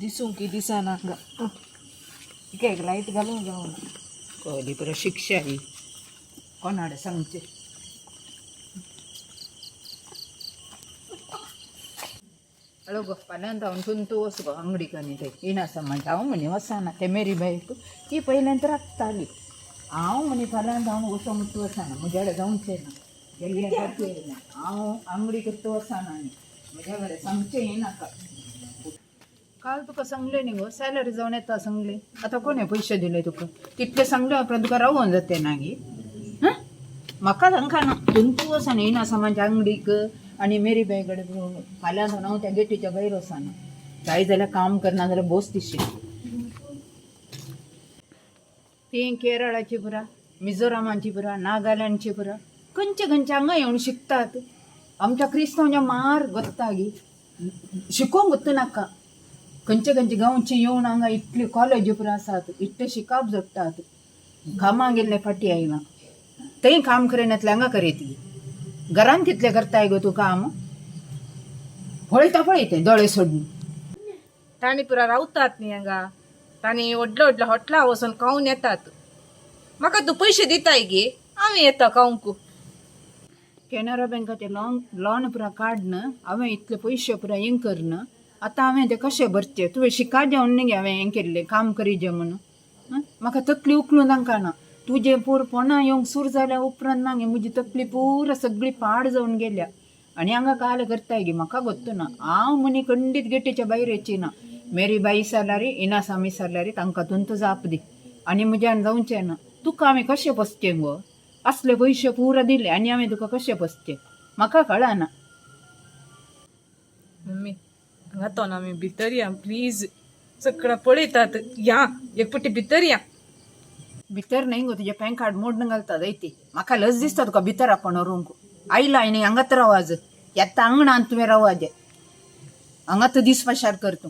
दिसूंक दिसना हांगा. एक लायट घालूंक जावना. कहली पुरो शिक्षा ही कोणाडे सांगचे. हळू गो, फाल्यां जावन तूं तूं वच गो अंगडीक आनी थंय इनासा म्हणटा. हांव म्हणी वचना ते मेरी बायक ती पयल्यान राखताली. हांव म्हणी फाल्यां जावन वचोंक तूं वचना, म्हज्या कडेन जावचें ना. गेल्ले फाटी येयलें हांव आंगडी करता वचना आनी म्हज्या कडेन सांगचें नाका. काल तुका सांगलें न्ही गो, सॅलरी जावन येता सांगलें. आतां कोणें पयशे दिले तुका तितलें सांगलें उपरांत तुका रावोन जाता ना गे. हां, म्हाका सांगका ना. तूं तूं वचना येना म्हाज्या आंगडीक आनी मेरी बाय कडेन. फाल्यां जावन हांव त्या गेटीच्या भायर वचना. जाय जाल्यार काम करना जाल्यार बोस दिशी. ती केरळाची पुरा, मिझोरामाची पुरा, नागालँडची पुरा, खंयचे खंयचे हांगा येवन शिकतात. आमच्या क्रिस्तांवच्या मार गोत्ता गी शिकोवंक गोत्त नाका. खंयचे खंयचे गांवचे येवन हांगा इतले कॉलेजी पुरा आसात, इतले शिकाप जोडटात. कामाक गेल्ले फाटी आयलां थंय काम करिनातलें हांगा करयतली. घरान कितलें करताय गो तूं काम? पळयता पळयता दोळे सोडून. तांणी पुरा रावतात न्ही हांगा. तांणी व्हडलं व्हडलं हॉटलां वचून खावन येतात. म्हाका तूं पयशे दिताय गे, हांव येता खावंक. केनरा बँकाचें लॉन लॉन पुरा काडन हांवें इतले पयशे पुरा हें करन आतां हांवें ते कशें भरचे? तुवें शिका जेवन न्ही गे हांवें हें केल्लें काम करीजे म्हणून. म्हाका तकली उखलून तांकां ना. तुजें पोरपणां येवंक सुरू जाल्या उपरांत ना गे म्हजी तकली पुरा सगळी पाड जावन गेल्या. आनी हांगा काल करताय गे म्हाका गोत्तू ना. हांव म्हणी खंडीत गेटीच्या भायर येची ना. मेरी बाई सालारी इनासामी सालारी तांकां तुंत जाप दी आनी म्हज्यान जावचें ना. तुका हांवें कशें पोसचें गो? असले पयशे पुरा दिले आनी हांवें तुका कशें पोसचें म्हाका कळना. मम्मी, हांगा तो ना आमी भितर या प्लीज. सगळं पळयतात. या एक पट्टी भितर या. भितर न्हय गो, तुजें पॅन कार्ड मोडून घालता जायती. म्हाका लज दिसता तुका भितर आपोवन व्हरूंक. आयला आनी हांगात रावाज येता. आंगणान तुवें रावाजे, हांगात दीस पाशार कर तूं.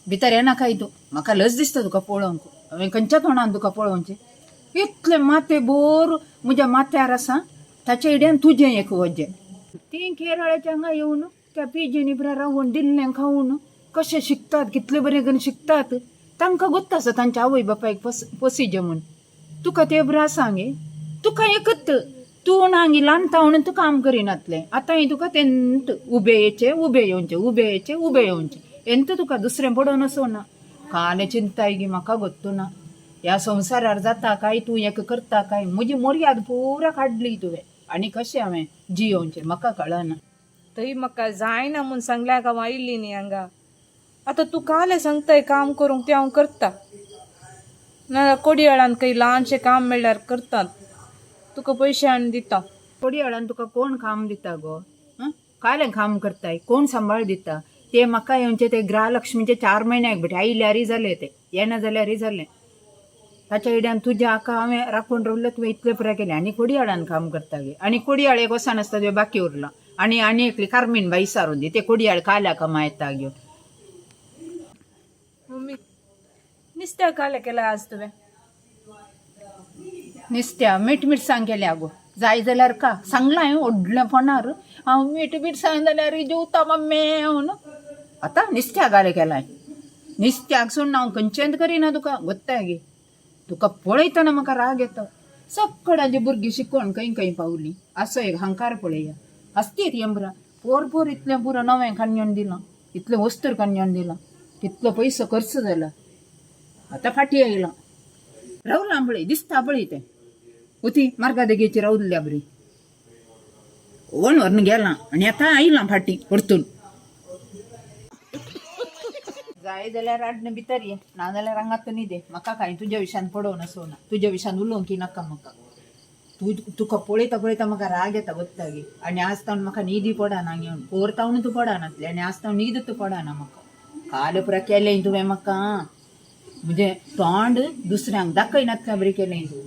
भितर येनाकाय तूं. म्हाका लज दिसता तुका पळोवंक. हांवें खंयच्या तोंडान तुका पळोवचें? इतलें माथें बोर म्हज्या माथ्यार आसा, ताच्या इड्यान तुजें एक वजें. ती केरळाच्या हांगा येवन त्या पिजीनी पुरा रावून दिल्लें खावन कशें शिकतात, कितले बरें करून शिकतात. तांकां गोत्त आसा तांच्या आवय बापायक पस पोसिजे म्हूण. तुका ते बरें आसा गे. तुका एकत तूं ना गे, ल्हान म्हणून तूं काम करिनातलें. आतां तुका तेंत उबे येचे उबे येवचें, उबे येचे उबे येवचें. एंत तुका दुसरें पडोवन वचना. कालें चिंताय गे म्हाका गोत्तू ना. ह्या संवसारार जाता काय तूं एक करता काय? म्हजी मर्याद पुरा काडली तुवें आनी कशें हांवें जियोवचें म्हाका कळना. थंय म्हाका जायना म्हूण सांगल्या हांव आयिल्ली न्ही हांगा. आतां तूं कालें सांगताय काम करूंक तें हांव करता. नाजाल्यार कोडयाळान खंय ल्हानशें काम मेळ्ळ्यार करतात, तुका पयशे हाडून दिता. कोडयाळान तुका कोण काम दिता गो? हं? कालें काम करताय? कोण सांबाळ दिता ते? म्हाका येवचे ते गृहलक्ष्मीचे 4 म्हयन्याक बेटे आयल्यारय जाले, ते येना जाल्यारय जालें. ताच्या इड्यान तुज्या हाका हांवें राखून दवरलें. तुवें इतलें पुराय केलें आनी कोडयाळान काम करता गे. आनी कोडयाळ एक वचना आसता तुवें बाकी उरलां. आनी आनी एकली कार्मीन बाई सारून दी ते कोडयाळ काल्या कामा येता घेवन. मम्मी, निस्त्या कालें केलें आज तुवें? नुस्त्या मीठ मिरसांग केल्या गो. जाय जाल्यार का. सांगलां हांवें व्हडल्या फोनार, हांव मीठ मिरसांग जाल्यार जेवता मम्मी म्हणून. आतां नुस्त्या घालें केलां. नुस्त्याक सोडून हांव खंयचेंच करिना. तुका गोत्ताय गे, तुका पळयतना म्हाका राग येता. सगळ्यांची भुरगीं शिकोवन खंय खंय पावलीं. असो एक हांकार पळया आसतीत यंबरा पोर पोर. इतलें पुरो नवें काडून दिलां, इतलें वस्त्र काडून दिलां, कितलो पयसो खर्च जाला. आतां फाटीं आयलां रावलां पळय, दिसता पळय तें उती मार्गा देगेची रावल्या बरी. कोण व्हरून गेलां आनी आतां आयलां फाटीं परतून. जाय जाल्यार हाडन भितर ये, नाजाल्यार हांगात न्हिदे. म्हाका कांय तुज्या विशान पडोवन असो ना. तुज्या विशान उलोवंक नाका म्हाका. तूं तुका पळयता पळयता म्हाका राग येता गोत्ता गे. आनी आज तावन म्हाका न्हिदी पडना घेवन. पोर तावन तूं पडनातलें आनी आज तावन न्हीद तूं पडना म्हाका. काल पुरा केलें तुवें म्हाका, म्हजें तोंड दुसऱ्यांक दाखयनातलें बरें केलें तूं.